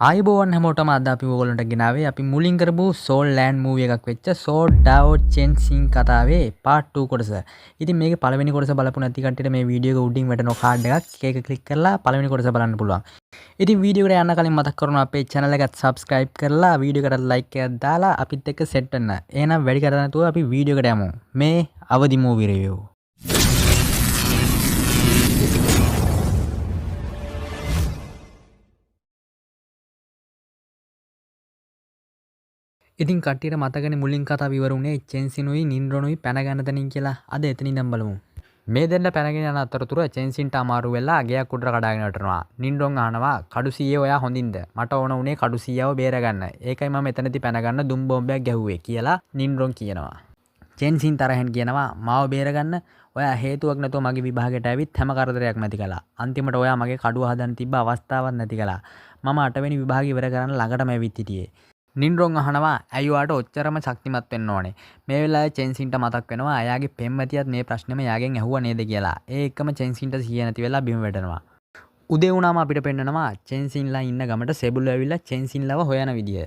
ආයුබෝවන් හැමෝටම. අද අපි ඔයගොල්ලන්ට ගෙනාවේ අපි මුලින් කරපු සෝල් ලෑන්ඩ් මූවි එකක් වෙච්ච සෝ ඩාଓ චෙන් සිං කතාවේ පාර්ට් 2 කොටස. ඉතින් මේකේ පළවෙනි කොටස බලපු නැති කට්ටියට මේ වීඩියෝ එක උඩින් වැටෙන කාඩ් එකක් ඒක ක්ලික් කරලා පළවෙනි කොටස බලන්න පුළුවන්. ඉතින් වීඩියෝ එකට යන්න කලින් මතක් කරනවා අපේ channel එකත් subscribe කරලා වීඩියෝ එකට like එකක් දාලා අපිත් එක්ක සෙට් වෙන්න. එහෙනම් වැඩි කතා නැතුව අපි වීඩියෝ එකට යමු. මේ අවදි මූවි රිවිව්. ඉතින් කට්ටියට මතකනේ මුලින් කතාව ඉවර වුණේ චෙන්සිනුයි නින්රොනුයි පැන ගන්න තැනින් කියලා. අද එතන ඉඳන් බලමු. මේ දෙන්න පැනගෙන යන අතරතුර චෙන්සින්ට අමාරු වෙලා ගෙයක් උඩට කඩාගෙන වැටෙනවා. නින්රොන් අහනවා කඩු සීයේ ඔයා හොඳින්ද? මට ඕන වුණේ කඩු සීයාව බේරගන්න. ඒකයි මම එතනදී පැන ගන්න දුම් බෝම්බයක් ගැහුවේ කියලා නින්රොන් කියනවා. චෙන්සින් තරහෙන් කියනවා මාව බේරගන්න ඔයා හේතුවක් නැතුව මගේ විභාගයට ඇවිත් හැම කරදරයක්ම ඇති කළා. අන්තිමට ඔයා මගේ කඩුව හදන්න තිබ්බ අවස්ථාවක් නැති කළා. මම 8වෙනි විභාගය ඉවර කරන්න ළඟටම ඇවිත් හිටියේ. නින්රොන් අහනවා ඇයි ඔයාට ඔච්චරම ශක්තිමත් වෙන්න ඕනේ? මේ වෙලාවේ චෙන්සින්ට මතක් වෙනවා එයාගේ පෙම්වතියත් මේ ප්‍රශ්නෙම එයාගෙන් ඇහුවා නේද කියලා. ඒ එක්කම චෙන්සින්ට සිහිය නැති වෙලා බිම වැටෙනවා. උදේ වුණාම අපිට පෙන්නනවා චෙන්සින්ලා ඉන්න ගමට සෙබළු ඇවිල්ලා චෙන්සින්ලව හොයන විදිය.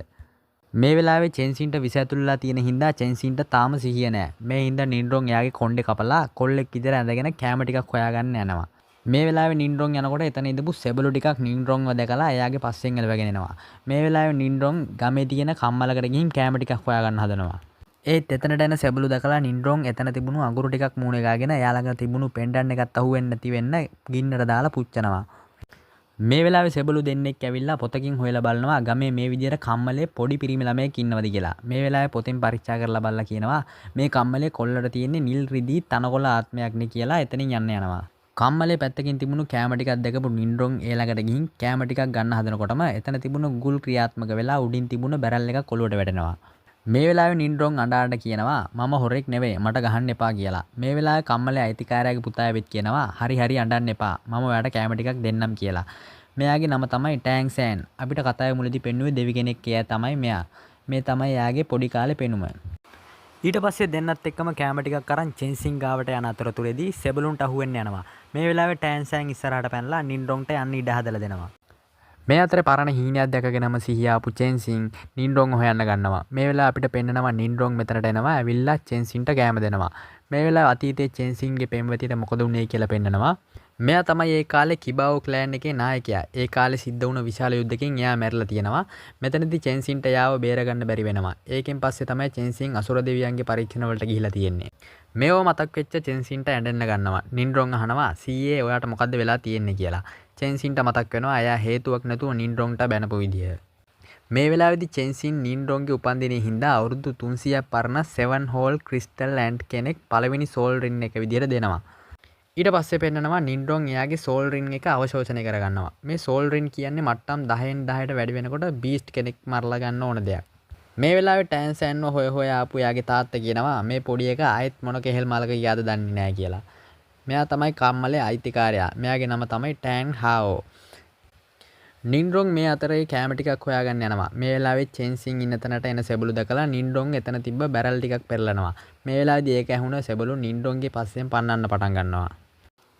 මේ වෙලාවේ චෙන්සින්ට විස ඇතුළු වෙලා තියෙන හින්දා චෙන්සින්ට තාම සිහිය නෑ. මේ හින්දා නින්රොන් එයාගේ කොණ්ඩේ කපලා කොල්ලෙක් විතර ඇඳගෙන කෑම ටිකක් හොයාගන්න යනවා. මේ වෙලාවේ නින්රොන් යනකොට එතන ඉඳපු සෙබළු ටිකක් නින්රොන්ව දැකලා එයාගේ පස්සෙන් එලවගෙන එනවා. මේ වෙලාවේ නින්රොන් ගමේ තියෙන කම්මලකට ගිහින් කෑම ටිකක් හොයාගන්න හදනවා. ඒත් එතනට එන සෙබළු දැකලා නින්රොන් එතන තිබුණු අඟුරු ටිකක් මූණේ ගාගෙන එයා ළඟ තිබුණු පෙන්ඩන් එකත් අහුවෙන්නේ නැති වෙන්න ගින්නට දාලා පුච්චනවා. මේ වෙලාවේ සෙබළු දෙන්නෙක් ඇවිල්ලා පොතකින් හොයලා බලනවා ගමේ මේ විදියට කම්මලේ පොඩි පිරිමි ළමයෙක් ඉන්නවද කියලා. මේ වෙලාවේ පොතෙන් පරීක්ෂා කරලා බලලා කියනවා මේ කම්මලේ කොල්ලට තියෙන්නේ නිල් රිදී තනකොළ ආත්මයක් නේ කියලා එතනින් යන්න යනවා. කම්මලේ පැත්තකින් තිබුණු කෑම ටිකක් දැකපු නින්රොන් ඒ ළඟට ගිහින් කෑම ටිකක් ගන්න හදනකොටම එතන තිබුණු ගුල් ක්‍රියාත්මක වෙලා උඩින් තිබුණ බැරල් එකක් ඔලුවට වැටෙනවා. මේ වෙලාවේ නින්රොන් අඬ අඬ කියනවා මම හොරෙක් නෙවෙයි මට ගහන්න එපා කියලා. මේ වෙලාවේ කම්මලේ අයිතිකාරයාගේ පුතා ඇවිත් කියනවා හරි හරි අඬන්න එපා මම ඔයාට කෑම ටිකක් දෙන්නම් කියලා. මෙයාගේ නම තමයි ටෑන් සෑන්. අපිට කතාවේ මුලදී පෙන්නුවේ දෙවි කෙනෙක් එයා තමයි මෙයා. මේ තමයි එයාගේ පොඩි කාලේ පෙනුම. ඊට පස්සේ දෙන්නත් එක්කම කෑම ටිකක් අරන් චෙන්සින් ගාවට යන අතරතුරේදී සෙබළුන්ට අහුවෙන්න යනවා. මේ වෙලාවේ ටෑන් සෑන් ඉස්සරහට පැනලා නින්රොන්ට යන්න ඉඩ හදලා දෙනවා. මේ අතරේ පරණ හීනයක් දැකගෙනම සිහිය ආපු චෙන්සින් නින්රොන් හොයන්න ගන්නවා. මේ වෙලාවේ අපිට පෙන්නනවා නින්රොන් මෙතනට එනවා ඇවිල්ලා චෙන්සින්ට කෑම දෙනවා. මේ වෙලාවේ අතීතයේ චෙන්සින්ගේ පෙම්වතියට මොකද වුනේ කියලා පෙන්නනවා. මෙයා තමයි ඒ කාලේ කිබාଓ ක්ලෑන් එකේ නායකයා. ඒ කාලේ සිද්ධ වුණ විශාල යුද්ධකින් එයා මැරිලා තියෙනවා. මෙතනදී චෙන්සින්ට එයාව බේරගන්න බැරි වෙනවා. ඒකෙන් පස්සේ තමයි චෙන්සින් අසුර දෙවියන්ගේ පරීක්ෂණ වලට ගිහිලා තියෙන්නේ. මේව මතක් වෙච්ච චෙන්සින්ට ඇඬෙන්න ගන්නවා. නින්රොන් අහනවා සීයේ ඔයාට මොකද්ද වෙලා තියෙන්නේ කියලා. චෙන්සින්ට මතක් වෙනවා එයා හේතුවක් නැතුව නින්රොන්ට බැනපු විදිය. මේ වෙලාවේදී චෙන්සින් නින්රොන්ගේ උපන්දිනේ හින්දා අවුරුදු 300ක් පරණ 7 හෝල් ක්‍රිස්ටල් ඇන්ට් කෙනෙක් පළවෙනි සෝල් රින් එක විදියට දෙනවා. ඊට පස්සේ පෙන්නනවා නින්රොන් එයාගේ සෝල් රින් එක අවශෝෂණය කරගන්නවා. මේ සෝල් රින් කියන්නේ මට්ටම් 10න් 10ට වැඩි වෙනකොට බීස්ට් කෙනෙක් මරලා ගන්න ඕන දෙයක්. මේ වෙලාවේ ටෑන් සෑන්ව හොය හොය ආපු එයාගේ තාත්තා කියනවා මේ පොඩි එක ආයෙත් මොන කෙහෙල් මලක ගියාද දන්නේ නෑ කියලා. මෙයා තමයි කම්මලේ අයිතිකාරයා. මෙයාගේ නම තමයි ටෑන් හාଓ. නින්රොන් මේ අතරේ කෑම ටිකක් හොයාගන්න යනවා. මේ වෙලාවේ චෙන්සින් ඉන්න තැනට එන සෙබළු දැකලා නින්රොන් එතන තිබ්බ බැරල් ටිකක් පෙරලනවා. මේ වෙලාවේදී ඒක ඇහුණ සෙබළු නින්රොන්ගේ පස්සෙන් පන්නන්න පටන් ගන්නවා.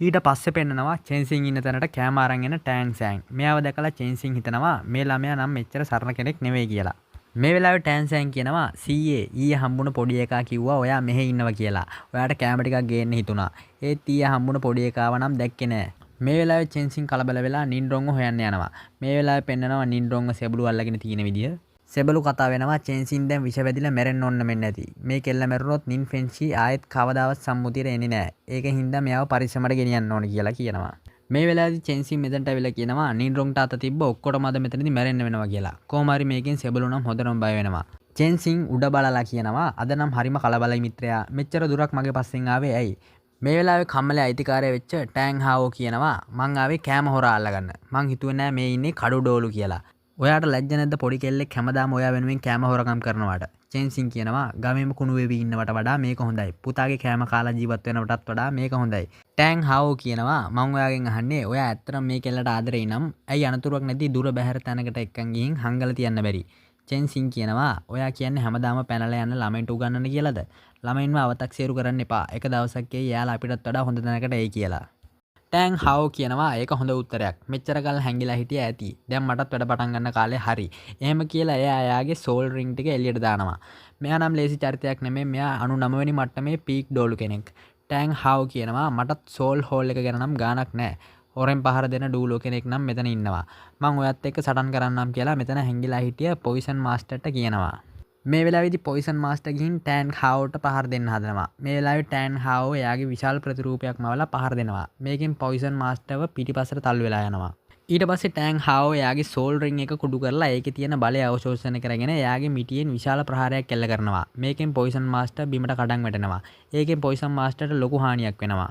ඊට පස්සේ පෙන්නනවා චෙන්සින් ඉන්න තැනට කෑම අරන් එන ටෑන් සෑන්. මෙයාව දැකලා චෙන්සින් හිතනවා මේ ළමයා නම් මෙච්චර සරණ කෙනෙක් නෙවෙයි කියලා. මේ වෙලාවේ ටෑන් සෑන් කියනවා සීයේ ඊයේ හම්බුණ පොඩි එකා කිව්වා ඔයා මෙහෙ ඉන්නවා කියලා. ඔයාට කෑම ටිකක් ගේන්න හිතුණා. ඒත් ඊයේ හම්බුණ පොඩි එකාව නම් දැක්කේ නෑ. මේ වෙලාවේ චෙන්සින් කලබල වෙලා නින්රොන්ව හොයන්න යනවා. මේ වෙලාවේ පෙන්නනවා නින්රොන්ව සෙබළු අල්ලගෙන තියෙන විදිය. සෙබළු කතා වෙනවා චෙන්සින් දැන් විෂ වැදිලා මැරෙන්න ඕන මෙන්න ඇති. මේ කෙල්ල මැරුණොත් නින් ෆෙන්ෂි ආයෙත් කවදාවත් සම්මුතියට එන්නේ නෑ. ඒක හින්දා මෙයාව පරිස්සමට ගෙනියන්න ඕන කියලා කියනවා. මේ වෙලාවේදී චෙන්සින් මෙතනට ඇවිල්ලා කියනවා නින්රොන්ට අත තිබ්බ ඔක්කොටම අද මෙතනදී මැරෙන්න වෙනවා කියලා. කොහොම හරි මේකෙන් සෙබළු නම් හොඳටම බය වෙනවා. චෙන්සින් උඩ බලලා කියනවා අද නම් හරිම කලබලයි මිත්‍රයා. මෙච්චර දුරක් මගේ පස්සෙන් ආවේ ඇයි? මේ වෙලාවේ කම්මලේ අයිතිකාරය වෙච්ච ටෑන් හාවෝ කියනවා මං ආවේ කෑම හොරා අල්ලගන්න. මං හිතුවේ නෑ මේ ඉන්නේ කඩු ඩෝලු කියලා. ඔයාට ලැජ්ජ නැද්ද පොඩි කෙල්ලෙක් හැමදාම ඔයා වෙනුවෙන් කෑම හොරකම් කරනවාට? චෙන්සින් කියනවා ගමේම කුණු වෙවි ඉන්නවට වඩා මේක හොඳයි. පුතාගේ කෑම කාලා ජීවත් වෙනවටත් වඩා මේක හොඳයි. ටෑන් හාවෝ කියනවා මං ඔයාගෙන් අහන්නේ ඔයා ඇත්තටම මේ කෙල්ලට ආදරෙයි නම් ඇයි අනතුරක් නැති දුර බැහැර තැනකට එක්කන් ගිහින් හංගලා තියන්න බැරි? චෙන්සින් කියනවා ඔයා කියන්නේ හැමදාම පැනලා යන්න ළමයින්ට උගන්වන්න කියලාද? ළමයින්ව අවතක්සේරු කරන්න එපා. එක දවසක් එයි එයාලා අපිටත් වඩා හොඳ තැනකට එයි කියලා. ටෑන් හාව් කියනවා ඒක හොඳ උත්තරයක්. මෙච්චර කල් හැංගිලා හිටිය ඇති. දැන් මටත් වැඩ පටන් ගන්න කාලේ හරි. එහෙම කියලා එයා එයාගේ සෝල් රින්ග් ටික එළියට දානවා. මෙයා නම් ලේසි චරිතයක් නෙමෙයි. මෙයා 99 වෙනි මට්ටමේ පීක් ඩෝලු කෙනෙක්. ටෑන් හාව් කියනවා මටත් සෝල් හෝල් එක ගැන නම් ගාණක් නෑ. හොරෙන් පහර දෙන ඩූලෝ කෙනෙක් නම් මෙතන ඉන්නවා. මං ඔයත් එක්ක සටන් කරන්නම් කියලා මෙතන හැංගිලා හිටිය පොයිසන් මාස්ටර්ට කියනවා. මේ වෙලාවේදී පොයිසන් මාස්ටර් ගිහින් ටෑන් හාව්ට පහර දෙන්න හදනවා. මේ වෙලාවේ ටෑන් හාව් එයාගේ විශාල ප්‍රතිරූපයක් මවලා පහර දෙනවා. මේකෙන් පොයිසන් මාස්ටර්ව පිටිපස්සට තල්ලු වෙලා යනවා. ඊට පස්සේ ටෑන් හාව් එයාගේ සෝල් රින්ග් එක කුඩු කරලා ඒකේ තියෙන බලය අවශෝෂණය කරගෙන එයාගේ මිටියෙන් විශාල ප්‍රහාරයක් එල්ල කරනවා. මේකෙන් පොයිසන් මාස්ටර් බිමට කඩන් වැටෙනවා. ඒකෙන් පොයිසන් මාස්ටර්ට ලොකු හානියක් වෙනවා.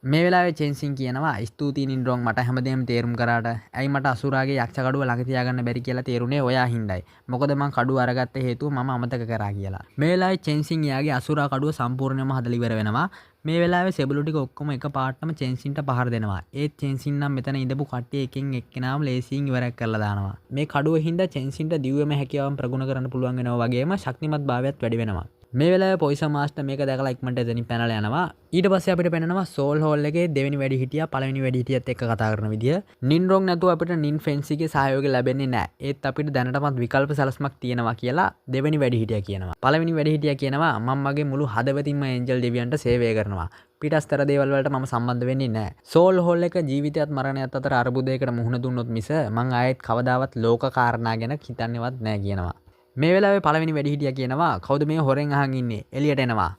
මේ වෙලාවේ චෙන්සින් කියනවා ස්තුතියි නින්රොන් මට හැමදේම තේරුම් කරාට. ඇයි මට අසුරාගේ යක්ෂ කඩුව ළඟ තියාගන්න බැරි කියලා තේරුනේ ඔයා හින්දායි. මොකද මං කඩුව අරගත්ත හේතුව මම අමතක කරා කියලා. මේ වෙලාවේ චෙන්සින් එයාගේ අසුරා කඩුව සම්පූර්ණයෙන්ම හදලා ඉවර වෙනවා. මේ වෙලාවේ සෙබළු ටික ඔක්කොම එක පාටම චෙන්සින්ට පහර දෙනවා. ඒත් චෙන්සින් නම් මෙතන ඉඳපු කට්ටිය එකෙන් එක්කෙනාම ලේසියෙන් ඉවරයක් කරලා දානවා. මේ කඩුව හින්දා චෙන්සින්ට දිව්‍යමය හැකියාවන් ප්‍රගුණ කරන්න පුළුවන් වෙනවා වගේම ශක්තිමත් භාවයත් වැඩි වෙනවා. මේ වෙලාවේ පොයිසන් මාස්ටර් මේක දැකලා ඉක්මනට එතනින් පැනලා යනවා. ඊට පස්සේ අපිට පෙනෙනවා සෝල් හෝල් එකේ දෙවෙනි වැඩිහිටියා පළවෙනි වැඩිහිටියත් එක්ක කතා කරන විදිය. නින්රොන් නැතුව අපිට නින් ෆෙන්සිගේ සහයෝගය ලැබෙන්නේ නැහැ. ඒත් අපිට දැනටමත් විකල්ප සැලැස්මක් තියෙනවා කියලා දෙවෙනි වැඩිහිටියා කියනවා. පළවෙනි වැඩිහිටියා කියනවා මම මගේ මුළු හදවතින්ම ඒන්ජල් දෙවියන්ට සේවය කරනවා. පිටස්තර දේවල් වලට මම සම්බන්ධ වෙන්නේ නැහැ. සෝල් හෝල් එක ජීවිතයත් මරණයත් අතර අර්බුදයකට මුහුණ දුන්නොත් මිස මං ආයෙත් කවදාවත් ලෝක කාරණා ගැන හිතන්නේවත් නැහැ කියනවා. මේ වෙලාවේ පළවෙනි වැඩිහිටියා කියනවා කවුද මේ හොරෙන් අහන් ඉන්නේ එළියට එනවා.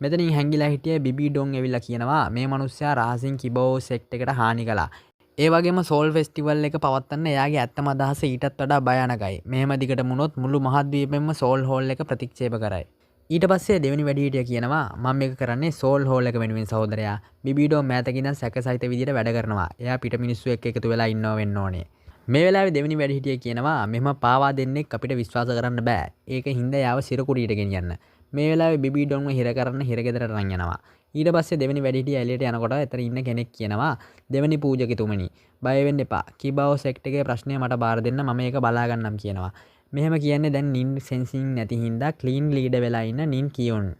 මෙතනින් හැංගිලා හිටිය බිබී ඩොන් ඇවිල්ලා කියනවා මේ මිනිස්සයා රහසින් කිබෝ සෙක්ට් එකට හානි කළා. ඒ වගේම සෝල් ෆෙස්ටිවල් එක පවත්වන්න එයාගේ ඇත්තම අදහස ඊටත් වඩා භයානකයි. මෙහෙම දිගටම වුණොත් මුළු මහද්වීපෙම සෝල් හෝල් එක ප්‍රතික්ෂේප කරයි. ඊට පස්සේ දෙවෙනි වැඩිහිටියා කියනවා මම මේක කරන්නේ සෝල් හෝල් එක වෙනුවෙන් සහෝදරයා. බිබී ඩොන් මෑතක ඉඳන් සැක සහිත විදියට වැඩ කරනවා. එයා පිට මිනිස්සු එක්ක එකතු වෙලා ඉන්නව වෙන්න ඕනේ. මේ වෙලාවේ දෙවෙනි වැඩිහිටියා කියනවා මෙහෙම පාවා දෙන්නෙක් අපිට විශ්වාස කරන්න බෑ. ඒක හින්දා යාව සිරකුඩියට ගෙනියන්න. මේ වෙලාවේ බිබී ඩොන්ව හිර කරන්න හිරගෙදරට අරන් යනවා. ඊට පස්සේ දෙවෙනි වැඩිහිටියා එළියට යනකොට එතන ඉන්න කෙනෙක් කියනවා දෙවෙනි පූජකතුමනි බය වෙන්න එපා. කිබාවෝ සෙක්ට් එකේ ප්‍රශ්නය මට බාර දෙන්න මම ඒක බලා ගන්නම් කියනවා. මෙහෙම කියන්නේ දැන් නින් සෙන්සින් නැති හින්දා ක්ලීන් ලීඩර් වෙලා ඉන්න නින් කියොන්.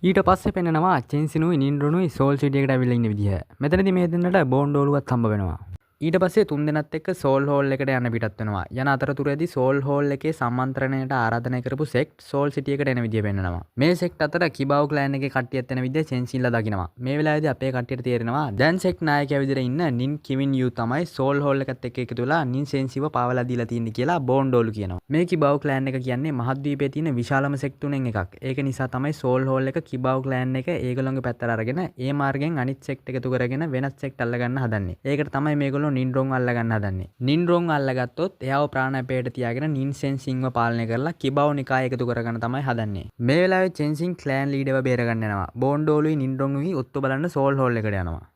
ඊට පස්සේ පෙන්නනවා චෙන්සිනුයි නින්රොනුයි සෝල් සිටි එකට ඇවිල්ලා ඉන්න විදිහ. මෙතනදී මේ දෙන්නට බෝන් ඩෝලුවත් හම්බ වෙනවා. ඊට පස්සේ තුන් දෙනත් එක්ක සෝල් හෝල් එකට යන්න පිටත් වෙනවා. යන අතරතුරේදී සෝල් හෝල් එකේ සම්මන්ත්‍රණයට ආරාධනය කරපු සෙක්ට් සෝල් සිටි එකට එන විදිය පෙන්නනවා. මේ සෙක්ට් අතර කිබාව් ක්ලෑන් එකේ කට්ටියත් එන විදිය චෙන්සින්ලා දකිනවා. මේ වෙලාවේදී අපේ කට්ටියට තේරෙනවා දැන් සෙක්ට් නායකයා විදියට ඉන්න නින් කිවින් you තමයි සෝල් හෝල් එකත් එක්ක එකතු වෙලා නින් සෙන්සිව පාවලා දීලා තියෙන්නේ කියලා බෝන් ඩෝලු කියනවා. මේ කිබාව් ක්ලෑන් එක කියන්නේ මහද්වීපයේ තියෙන විශාලම සෙක්ට් තුනෙන් එකක්. ඒක නිසා තමයි සෝල් හෝල් එක කිබාව් ක්ලෑන් එක ඒගොල්ලොන්ගේ පැත්තට අරගෙන ඒ මාර්ගයෙන් අනිත් සෙක්ට් එකතු කරගෙන වෙනත් සෙක්ට් අල්ලගන්න හදන්නේ. ඒකට තමයි මේගොල්ලෝ නින්රොන් අල්ලගන්න හදන්නේ. නින්රොන් අල්ලගත්තොත් එයාව ප්‍රාණ අපේට තියාගෙන නින් සෙන්සින්ව පාලනය කරලා කිබාව් නිකාය එකතු කරගන්න තමයි හදන්නේ. මේ වෙලාවේ චෙන්සින් ක්ලෑන් ලීඩර්ව බේරගන්න යනවා. බෝන්ඩෝලුයි නින්රොන්ුයි ඔත්තු බලන්න සෝල් හෝල් එකට යනවා.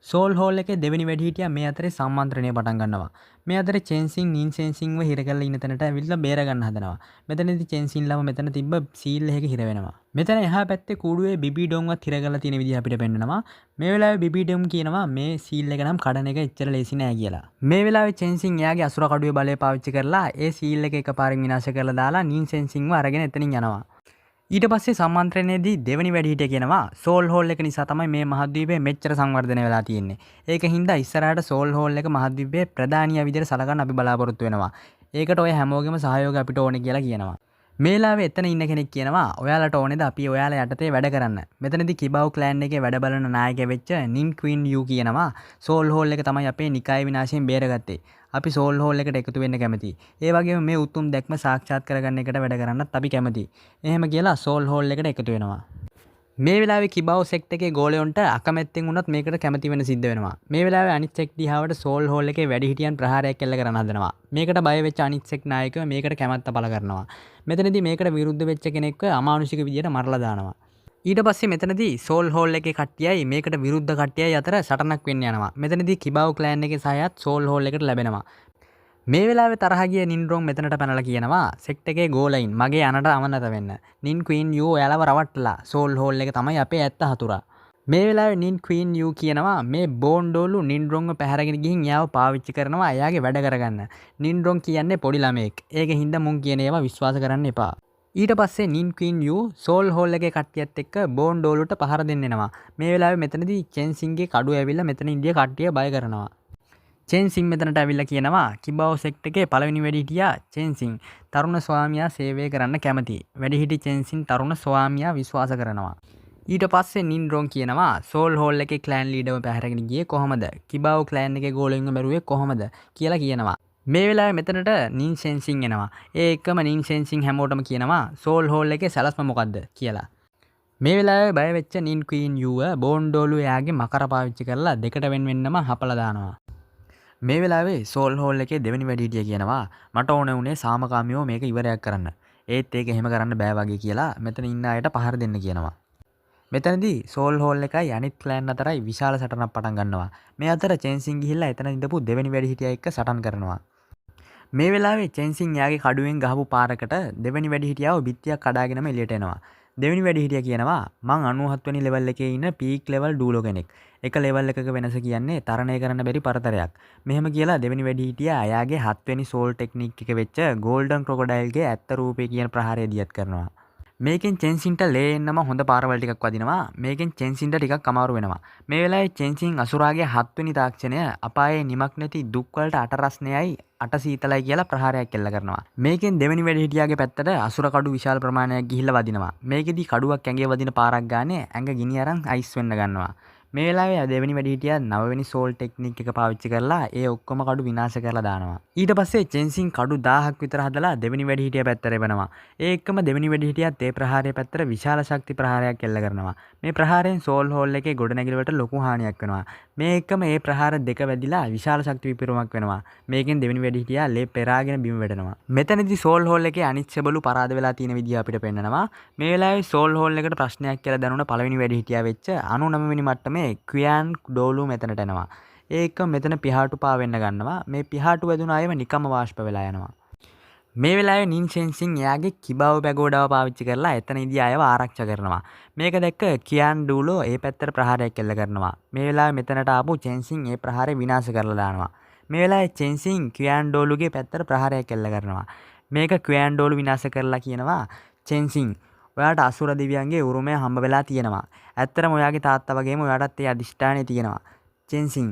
සෝල් හෝල් එකේ දෙවෙනි වැඩිහිටියා මේ අතරේ සම්මන්ත්‍රණය පටන් ගන්නවා. මේ අතරේ චෙන්සින් නින් සෙන්සින්ව හිර කරලා ඉන්න තැනට ඇවිල්ලා බේර ගන්න හදනවා. මෙතනදී චෙන්සින්ලව මෙතන තිබ්බ සීල් එකක හිර වෙනවා. මෙතන එහා පැත්තේ කූඩුවේ බිබී ඩොන්වත් හිර කරලා තියෙන විදිහ අපිට පෙන්නනවා. මේ වෙලාවේ බිබී ඩොන් කියනවා මේ සීල් එක නම් කඩන එක එච්චර ලේසි නෑ කියලා. මේ වෙලාවේ චෙන්සින් එයාගේ අසුර කඩුවේ බලය පාවිච්චි කරලා ඒ සීල් එක එකපාරින් විනාශ කරලා දාලා නින් සෙන්සින්ව අරගෙන එතනින් යනවා. ඊට පස්සේ සම්මන්ත්‍රණයේදී දෙවෙනි වැඩිහිටියා කියනවා සෝල් හෝල් එක නිසා තමයි මේ මහද්වීපය මෙච්චර සංවර්ධනය වෙලා තියෙන්නේ. ඒක හින්දා ඉස්සරහට සෝල් හෝල් එක මහද්වීපයේ ප්‍රධානියා විදිහට සලකන්න අපි බලාපොරොත්තු වෙනවා. ඒකට ඔය හැමෝගෙම සහයෝගය අපිට ඕනේ කියලා කියනවා. මේ වෙලාවේ එතන ඉන්න කෙනෙක් කියනවා ඔයාලට ඕනේද අපි ඔයාලා යටතේ වැඩ කරන්න. මෙතනදී කිබාව් ක්ලෑන් එකේ වැඩ බලන නායකයා වෙච්ච නින් ක්වීන් you කියනවා සෝල් හෝල් එක තමයි අපේ නිකාය විනාශයෙන් බේරගත්තේ. අපි සෝල් හෝල් එකට එකතු වෙන්න කැමතියි. ඒ වගේම මේ උතුම් දැක්ම සාක්ෂාත් කරගන්න එකට වැඩ කරන්නත් අපි කැමතියි. එහෙම කියලා සෝල් හෝල් එකට එකතු වෙනවා. මේ වෙලාවේ කිබාව් සෙක්ට් එකේ ගෝලයන්ට අකමැත්තෙන් වුණත් මේකට කැමති වෙන සිද්ධ වෙනවා. මේ වෙලාවේ අනිත් සෙක්ට් දිහාවට සෝල් හෝල් එකේ වැඩිහිටියන් ප්‍රහාරයක් එල්ල කරන්න හදනවා. මේකට බය වෙච්ච අනිත් සෙක්ට් නායකයෝ මේකට කැමැත්ත පළ කරනවා. මෙතනදී මේකට විරුද්ධ වෙච්ච කෙනෙක්ව අමානුෂික විදියට මරලා දානවා. ඊට පස්සේ මෙතනදී සෝල් හෝල් එකේ කට්ටියයි මේකට විරුද්ධ කට්ටියයි අතර සටනක් වෙන්න යනවා. මෙතනදී කිබාව් ක්ලෑන් එකේ සහයත් සෝල් හෝල් එකට ලැබෙනවා. මේ වෙලාවේ තරහ ගිය නින්රොන් මෙතනට පැනලා කියනවා සෙක්ට් එකේ ගෝලයින් මගේ අනට අවනත වෙන්න. නින් ක්වීන් you ඔයාලව රවට්ටලා සෝල් හෝල් එක තමයි අපේ ඇත්ත හතුරා. මේ වෙලාවේ නින් ක්වීන් you කියනවා මේ බෝන්ඩෝලු නින්රොන්ව පැහැරගෙන ගිහින් එයාව පාවිච්චි කරනවා එයාගේ වැඩ කරගන්න. නින්රොන් කියන්නේ පොඩි ළමයෙක්. ඒක හින්දා මුන් කියන ඒවා විශ්වාස කරන්න එපා. ඊට පස්සේ නින් ක්වීන් you soul hall එකේ කට්ටියත් එක්ක බෝන් ඩෝලුට පහර දෙන්න එනවා. මේ වෙලාවේ මෙතනදී චෙන්සින්ගේ කඩුව ඇවිල්ලා මෙතන ඉන්දිය කට්ටිය බය කරනවා. චෙන්සින් මෙතනට ඇවිල්ලා කියනවා කිබාව් සෙක්ට් එකේ පළවෙනි වැඩිහිටියා චෙන්සින් තරුණ ස්වාමියා සේවය කරන්න කැමති. වැඩිහිටි චෙන්සින් තරුණ ස්වාමියා විශ්වාස කරනවා. ඊට පස්සේ නින් රෝන් කියනවා සෝල් හෝල් එකේ ක්ලෑන් ලීඩර්ව පැහැරගෙන ගියේ කොහමද? කිබාව් ක්ලෑන් එකේ ගෝලෙන්ව මැරුවේ කොහමද කියලා කියනවා. මේ වෙලාවේ මෙතනට නින් සෙන්සින් එනවා. ඒ එක්කම නින් සෙන්සින් හැමෝටම කියනවා සෝල් හෝල් එකේ සැලැස්ම මොකද්ද කියලා. මේ වෙලාවේ බය වෙච්ච නින් ක්වීන් යූව බෝන් ඩෝලු එයාගේ මකර පාවිච්චි කරලා දෙකට වෙන් වෙන්නම හපලා දානවා. මේ වෙලාවේ සෝල් හෝල් එකේ දෙවෙනි වැඩිහිටියා කියනවා මට ඕනේ වුණේ සාමකාමීව මේක ඉවරයක් කරන්න. ඒත් ඒක එහෙම කරන්න බෑ වගේ කියලා මෙතන ඉන්න අයට පහර දෙන්න කියනවා. මෙතනදී සෝල් හෝල් එකයි අනිත් ක්ලෑන් අතරයි විශාල සටනක් පටන් ගන්නවා. මේ අතර චෙන්සින් ගිහිල්ලා එතන ඉඳපු දෙවෙනි වැඩිහිටියා එක්ක සටන් කරනවා. මේ වෙලාවේ චෙන්සින් එයාගේ කඩුවෙන් ගහපු පාරකට දෙවෙනි වැඩිහිටියාව බිත්තියක් කඩාගෙනම එළියට එනවා. දෙවෙනි වැඩිහිටියා කියනවා මං 97 වෙනි ලෙවල් එකේ ඉන්න පීක් ලෙවල් ඩූලෝ කෙනෙක්. එක ලෙවල් එකක වෙනස කියන්නේ තරණය කරන්න බැරි පරතරයක්. මෙහෙම කියලා දෙවෙනි වැඩිහිටියා එයාගේ 7 වෙනි සෝල් ටෙක්නික් එක වෙච්ච ගෝල්ඩන් ක්‍රොකොඩයිල්ගේ ඇත්ත රූපය කියන ප්‍රහාරය දියත් කරනවා. මේකෙන් චෙන්සින්ට ලේ එන්නම හොඳ පාරවල් ටිකක් වදිනවා. මේකෙන් චෙන්සින්ට ටිකක් අමාරු වෙනවා. මේ වෙලාවේ චෙන්සින් අසුරාගේ 7 වෙනි තාක්ෂණය අපායේ නිමක් නැති දුක් වලට අට රස්නයයි අට සීතලයි කියලා ප්‍රහාරයක් එල්ල කරනවා. මේකෙන් දෙවෙනි වැඩිහිටියාගේ පැත්තට අසුර කඩු විශාල ප්‍රමාණයක් ගිහිල්ලා වදිනවා. මේකෙදි කඩුවක් ඇඟේ වදින පාරක් ගානේ ඇඟ ගිනි අරන් අයිස් වෙන්න ගන්නවා. මේ වෙලාවේ දෙවෙනි වැඩිහිටියා 9 වෙනි සෝල් ටෙක්නික් එක පාවිච්චි කරලා ඒ ඔක්කොම කඩු විනාශ කරලා දානවා. ඊට පස්සේ චෙන්සින් කඩු 1000ක් විතර හදලා දෙවෙනි වැඩිහිටියා පැත්තට එවනවා. ඒ එක්කම දෙවෙනි වැඩිහිටියාත් ඒ ප්‍රහාරය පැත්තට විශාල ශක්ති ප්‍රහාරයක් එල්ල කරනවා. මේ ප්‍රහාරයෙන් සෝල් හෝල් එකේ ගොඩනැගිලි වලට ලොකු හානියක් වෙනවා. මේ එක්කම ඒ ප්‍රහාර දෙක වැදිලා විශාල ශක්ති විපිරුමක් වෙනවා. මේකෙන් දෙවෙනි වැඩිහිටියා ලේ පෙරාගෙන බිම වැටෙනවා. මෙතනදී සෝල් හෝල් එකේ අනිත් සෙබළු පරාද වෙලා තියෙන විදිය අපිට පෙන්නනවා. මේ වෙලාවේ සෝල් හෝල් එකට ප්‍රශ්නයක් කියලා දැනුණ පළවෙනි වැඩිහිටියා වෙච්ච 99 වෙනි මට්ටමේ ක්වියන් ඩෝලු මෙතනට එනවා. ඒ එක්කම මෙතන පිහාටු පා වෙන්න ගන්නවා. මේ පිහාටු වැදුන අයම නිකම්ම වාෂ්ප වෙලා යනවා. මේ වෙලාවේ නින් සෙන්සින් එයාගේ කිබාව් පැගෝඩාව පාවිච්චි කරලා එතන ඉඳි අයව ආරක්ෂා කරනවා. මේක දැක්ක කියාන් ඩූලෝ ඒ පැත්තට ප්‍රහාරයක් එල්ල කරනවා. මේ වෙලාවේ මෙතනට ආපු චෙන්සින් ඒ ප්‍රහාරය විනාශ කරලා දානවා. මේ වෙලාවේ චෙන්සින් කියාන් ඩෝලුගේ පැත්තට ප්‍රහාරයක් එල්ල කරනවා. මේක කියාන් ඩෝලු විනාශ කරලා කියනවා චෙන්සින් ඔයාට අසුර දෙවියන්ගේ උරුමය හම්බ වෙලා තියෙනවා. ඇත්තටම ඔයාගේ තාත්තා වගේම ඔයාටත් ඒ අධිෂ්ඨානය තියෙනවා. චෙන්සින්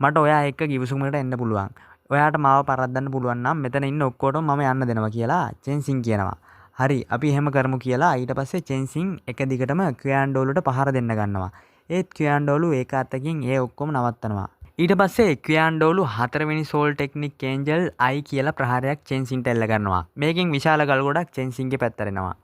මට ඔයා එක්ක ගිවිසුමකට එන්න පුළුවන්. ඔයාට මාව පරද්දන්න පුළුවන් නම් මෙතන ඉන්න ඔක්කොටම මම යන්න දෙනවා කියලා චෙන්සින් කියනවා. හරි අපි එහෙම කරමු කියලා ඊට පස්සේ චෙන්සින් එක දිගටම ක්වියාන් ඩෝලුට පහර දෙන්න ගන්නවා. ඒත් ක්වියාන් ඩෝලු ඒක අතකින් ඒ ඔක්කොම නවත්තනවා. ඊට පස්සේ ක්වියාන් ඩෝලු 4 වෙනි සෝල් ටෙක්නික් ඒන්ජල් අයි කියලා ප්‍රහාරයක් චෙන්සින්ට එල්ල කරනවා. මේකෙන් විශාල ගල් ගොඩක් චෙන්සින්ගේ පැත්තට එනවා.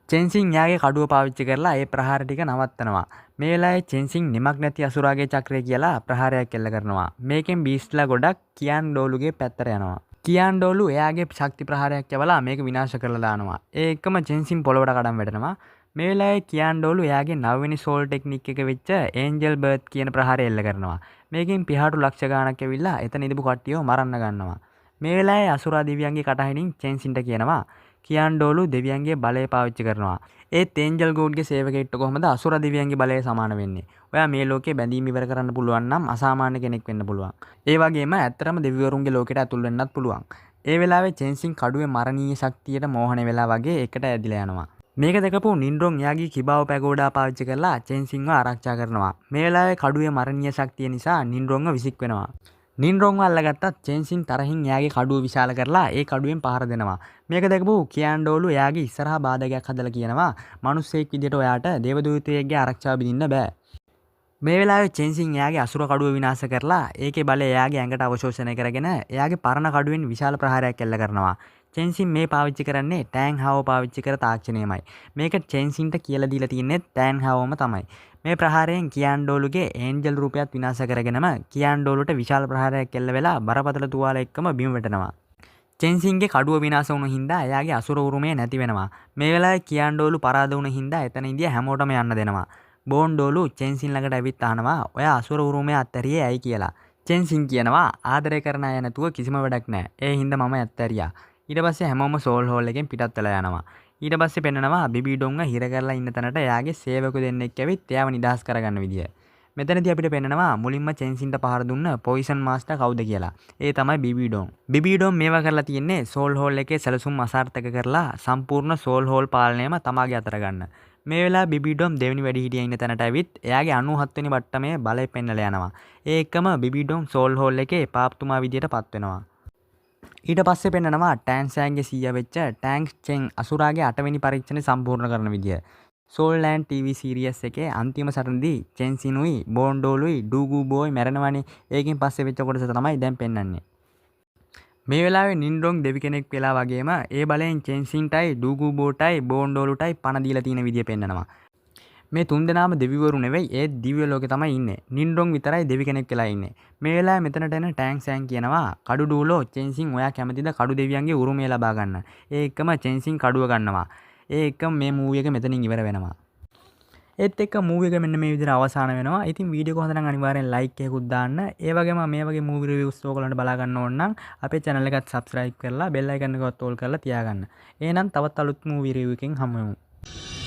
චෙන්සින් එයාගේ කඩුව පාවිච්චි කරලා ඒ ප්‍රහාර ටික නවත්තනවා. මේ වෙලාවේ චෙන්සින් නිමක් නැති අසුරාගේ චක්‍රය කියලා ප්‍රහාරයක් එල්ල කරනවා. මේකෙන් බීස්ට්ලා ගොඩක් කියාන් ඩෝලුගේ පැත්තට යනවා. කියාන් ඩෝලු එයාගේ ශක්ති ප්‍රහාරයක් යවලා මේක විනාශ කරලා දානවා. ඒ එක්කම චෙන්සින් පොළොවට කඩන් වැටෙනවා. මේ වෙලාවේ කියාන් ඩෝලු එයාගේ 9 වෙනි සෝල් ටෙක්නික් එක වෙච්ච ඒන්ජල් බර්ත් කියන ප්‍රහාරය එල්ල කරනවා. මේකෙන් පිහාටු ලක්ෂ ගාණක් ඇවිල්ලා එතන ඉඳපු කට්ටියව මරන්න ගන්නවා. මේ වෙලාවේ අසුරා දෙවියන්ගේ කටහඬින් චෙන්සින්ට කියනවා කියාන් ඩෝලු දෙවියන්ගේ බලය පාවිච්චි කරනවා. ඒත් ඒන්ජල් ගෝඩ්ගේ සේවකයෙක්ට කොහොමද අසුර දෙවියන්ගේ බලය සමාන වෙන්නේ? ඔයා මේ ලෝකේ බැඳීම් ඉවර කරන්න පුළුවන් නම් අසාමාන්‍ය කෙනෙක් වෙන්න පුළුවන්. ඒ වගේම ඇත්තටම දෙවිවරුන්ගේ ලෝකෙට ඇතුල් වෙන්නත් පුළුවන්. ඒ වෙලාවේ චෙන්සින් කඩුවේ මරණීය ශක්තියට මෝහණය වෙලා වගේ එකට ඇදිලා යනවා. මේක දැකපු නින්රොන් එයාගේ කිබාව පැගෝඩා පාවිච්චි කරලා චෙන්සින්ව ආරක්ෂා කරනවා. මේ වෙලාවේ කඩුවේ මරණීය ශක්තිය නිසා නින්රොන්ව විසික් වෙනවා. නින්රොන්ව අල්ලගත්තත් චෙන්සින් තරහින් එයාගේ කඩුව විශාල කරලා ඒ කඩුවෙන් පහර දෙනවා. මේක දැකපු කියාන් ඩෝලු එයාගේ ඉස්සරහා බාධකයක් හදලා කියනවා මිනිස්සෙක් විදියට ඔයාට දේවදූතයෙක්ගේ ආරක්ෂාව බිඳින්න බෑ. මේ වෙලාවේ චෙන්සින් එයාගේ අසුර කඩුව විනාශ කරලා ඒකේ බලය එයාගේ ඇඟට අවශෝෂණය කරගෙන එයාගේ පරණ කඩුවෙන් විශාල ප්‍රහාරයක් එල්ල කරනවා. චෙන්සින් මේ පාවිච්චි කරන්නේ ටෑන් හාවෝ පාවිච්චි කර තාක්ෂණයමයි. මේක චෙන්සින්ට කියලා දීලා තින්නේ ටෑන් හාවෝම තමයි. මේ ප්‍රහාරයෙන් කියාන් ඩෝලුගේ ඒන්ජල් රූපයත් විනාශ කරගෙනම කියාන් ඩෝලුට විශාල ප්‍රහාරයක් එල්ල වෙලා බරපතල තුවාල එක්කම බිම වැටෙනවා. චෙන්සින්ගේ කඩුව විනාශ වුණු හින්දා එයාගේ අසුර උරුමය නැති වෙනවා. මේ වෙලාවේ කියාන් ඩෝලු පරාද වුණ හින්දා එතන ඉඳිය හැමෝටම යන්න දෙනවා. බෝන් ඩෝලු චෙන්සින් ළඟට ඇවිත් අහනවා ඔයා අසුර උරුමය අත්හැරියේ ඇයි කියලා. චෙන්සින් කියනවා ආදරය කරන අය නැතුව කිසිම වැඩක් නෑ. ඒ හින්දා මම අත්හැරියා. ඊට පස්සේ හැමෝම සෝල් හෝල් එකෙන් පිටත් වෙලා යනවා. ඊට පස්සේ පෙන්නනවා බිබී ඩොන්ව හිර කරලා ඉන්න තැනට එයාගේ සේවකයෝ දෙන්නෙක් ඇවිත් එයාව නිදහස් කරගන්න විදිය. මෙතනදී අපිට පෙන්නනවා මුලින්ම චෙන්සින්ට පහර දුන්න පොයිසන් මාස්ටර් කවුද කියලා. ඒ තමයි බිබිඩෝන්. බිබිඩෝන් මේවා කරලා තියෙන්නේ සෝල් හෝල් එකේ සැලසුම් අසාර්ථක කරලා සම්පූර්ණ සෝල් හෝල් පාලනයම තමාගේ අතට ගන්න. මේ වෙලාවේ බිබිඩෝම් දෙවෙනි වැඩිහිටියා ඉන්න තැනට ඇවිත් එයාගේ 97 වෙනි මට්ටමේ බලය පෙන්නලා යනවා. ඒ එක්කම බිබිඩෝම් සෝල් හෝල් එකේ පාප්තුමා විදියට පත් වෙනවා. ඊට පස්සේ පෙන්නනවා ටෑන් සෑන්ගේ සීයා වෙච්ච ටෑන්ක් චෙන් අසුරාගේ 8 වෙනි පරීක්ෂණය සම්පූර්ණ කරන විදිය. සෝල් ලෑන්ඩ් TV series එකේ අන්තිම සටනදී චෙන්සිනුයි බෝන්ඩෝලුයි ඩූගු බෝයි මැරෙනවනේ. ඒකෙන් පස්සේ වෙච්ච කොටස තමයි දැන් පෙන්වන්නේ. මේ වෙලාවේ නින්ඩොන් දෙවි කෙනෙක් වෙලා වගේම ඒ බලයෙන් චෙන්සින්ටයි ඩූගු බෝටයි බෝන්ඩෝලුටයි පණ දීලා තියෙන විදිය පෙන්නනවා. මේ තුන් දෙනාම දෙවිවරු නෙවෙයි, ඒත් දිව්‍ය ලෝකේ තමයි ඉන්නේ. නින්ඩොන් විතරයි දෙවි කෙනෙක් වෙලා ඉන්නේ. මේ වෙලාවේ මෙතනට එන ටෑන් සෑන් කියනවා කඩු ඩූලෝ චෙන්සින් ඔයා කැමතිද කඩු දෙවියන්ගේ උරුමය ලබා ගන්න. ඒ එක්කම චෙන්සින් කඩුව ගන්නවා. ඒ එක්කම මේ මූවි එක මෙතනින් ඉවර වෙනවා. ඒත් එක්ක මූවි එක මෙන්න මේ විදිහට අවසන් වෙනවා. ඉතින් වීඩියෝ එක හොඳ නම් අනිවාර්යෙන් ලයික් එකකුත් දාන්න. ඒ වගේම මේ වගේ මූවි රිවිව්ස් ඔයගොල්ලන්ට බලා ගන්න ඕන නම් අපේ channel එකත් subscribe කරලා bell icon එකවත් all කරලා තියාගන්න. එහෙනම් තවත් අලුත් මූවි රිවිව් එකකින් හමු වෙමු.